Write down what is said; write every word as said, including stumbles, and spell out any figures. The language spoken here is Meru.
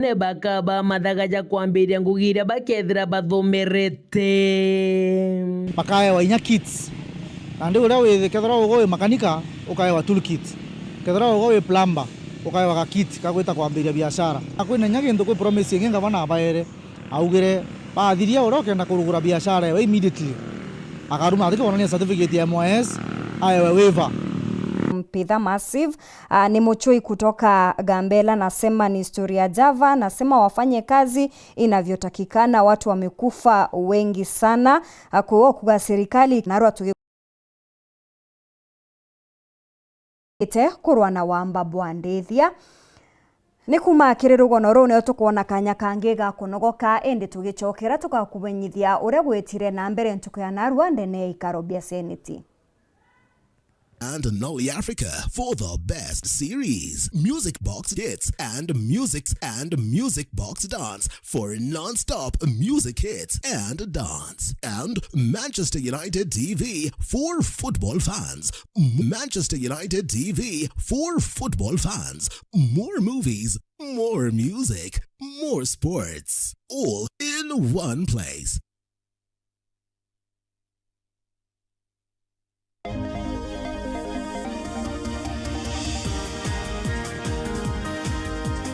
Ne bakaba mathaga ja kwambiria ngugi iria bakethira bathomerete. Bakaewa inya kits. Nandi uria wi kethirwa ugwe wi makanika, ukaewa tool kit. Kethirwa ugwe wi plumber, ukaewa ga kit ka gwita kwambiria biashara. Na kwina inya gintu kwi promise ingi ngavana abaere. Augire, bathiria uria ukenda kurugura biashara ewe immediately. Akaruma athiki kwonania certificate ya M Y S, aewe waiver. Mpitha Massive, ah, ni muchui kutoka Gambela, nasema ni historia java, nasema wafanye kazi inavyotakikana, watu wamekufa wengi sana, ah, kwa hiyo kuga serikali narua tugi- ite kurwa na wamba bwa ndithia. Ni kuma kiri rugono ruu nio tukwona kanya kangi ga kunogoka, indi tugicokera tugakumenyithia uria gwitire na mbere ntuku ya narua ndene ya ikaro bia seneti. And Nolly Africa for the best series, Music Box Hits and Music and Music Box Dance for non-stop music hits and dance. And Manchester United T V for football fans. Manchester United T V for football fans. More movies, more music, more sports. All in one place.